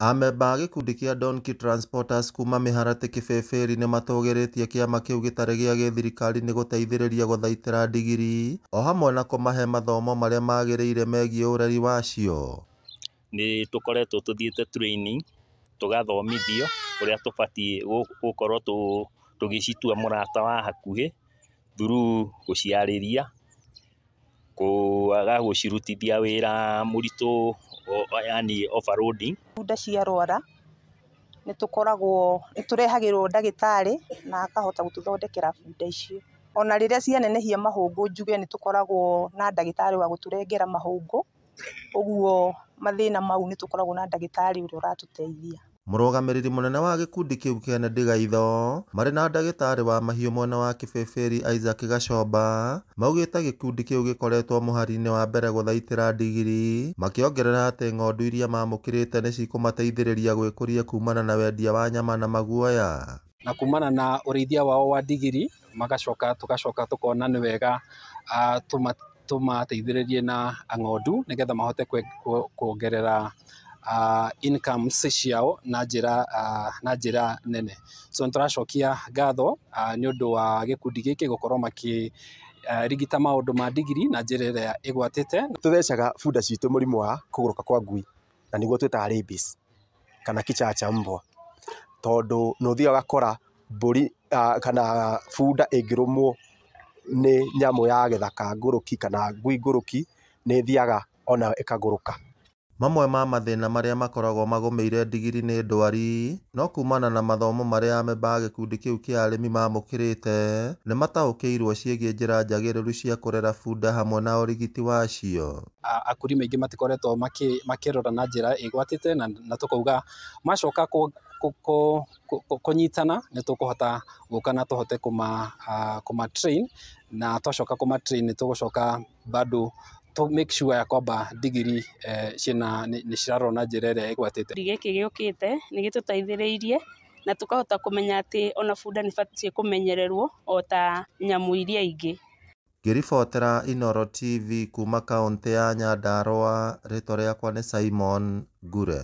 Amemba a gĩkundi kĩa Donkey Transporters kuma Mĩharatĩ Kĩbĩbĩri nĩmatũgĩrĩtie kĩama kĩu gĩtarĩ gĩa gĩthirikari nĩ gũteithĩrĩria gũthaitĩra ndigiri o hamwe na kũmahe mathomo marĩa magĩrĩire megiĩ ũreri wacio. Nĩ tũkoretwo tũthiĩte training, tũgathomithio ũrĩa tũbatiĩ gũkorwo tũgĩcitua mũrata wa hakuhĩ through gũciarĩria, kwaga gũcirutithia wĩra mũritũ yaani overloading. Bunda ciarwara nĩ tũkoragwo nĩ tũrehagĩrwo ndagĩtarĩ na akahota gũtũthondekera bunda icio. Ona rĩrĩa cianenehia mahũngũ njuge nĩ tũkoragwo na ndagĩtarĩ wa gũtũrengera mahũngũ, ũguo mathĩna mau nĩ tũkoragwo na ndagĩtarĩ ũrĩa ũratũteithia. Mũrũgamĩrĩri mũnene wa gĩkundi kĩu Kennedy Gaitho marĩ na ndagĩtarĩ wa mahiũ mwena wa Kĩbĩbĩri Isaac Gacomba maugĩte gĩkundi kĩu gĩkoretwo mũhari-inĩ wa mbere gũthaitĩra ndigiri, makĩongerera atĩ ng'ondu iria mamũkĩrĩte nĩcikũmateithĩrĩria gwĩkũria kumana na wendia wa nyama na maguoya. Na kumana na ũrĩithia wao wa ndigiri magacoka tũgacoka tũkona nĩ wega tũmateithĩrĩrie na ng'ondu nĩgetha mahote kuongerera incomes ciao na njĩra nene. So nĩtũracokia ngatho nĩ ũndũ wa gĩkundi gĩkĩ gũkorwo makĩ rigita maũndũ ma ndigiri na njĩra ĩrĩa ĩgwatĩte. Tũthecaga bunda citũ mũrimũ wa kũgũrũka kwa ngui, na nĩguo twĩtaga rabies kana kichaa cha mbwa, tondũ nĩ ũthiaga ũgakora mbũri kana bunda ĩngĩrũmwo nĩ nyamũ ya gĩthaka ngũrũki kana ngui ngũrũki, nĩ ĩthiaga onayo ĩkagũrũka. Mamwe ma mathĩna marĩa makoragwo magũmĩire ndigiri nĩ ndwari, no kumana na mathomo marĩa amemba a gĩkundi kĩu kĩa arĩmi mamũkĩrĩte nĩmataũkĩirwo ciĩgiĩ njĩra njagĩrĩru cia kũrera bunda hamwe na ũrigiti wacio. Akulima aingĩ matikoretwo makĩrora na njĩra ĩgwatĩte na tũkauga macoka kũnyitana nĩ tũkũhota gũka na tũhote kũma train, na twacoka kũma train nĩ tũgũcoka bado to make sure ya kwamba ndigiri ciĩna nĩ cirarorwo na njĩra ĩrĩa ĩgwatĩte. Gĩkĩ gĩũkĩte nĩ gĩtũteithĩrĩirie na tũkahota kũmenya atĩ ona bunda nĩ ĩbatiĩ kũmenyererwo o ta nyamũ iria ingĩ. Ngĩribotera Inooro TV kuma kaũntĩ ya Nyandarua, rĩtwa rĩakwa nĩ Simon Ngure.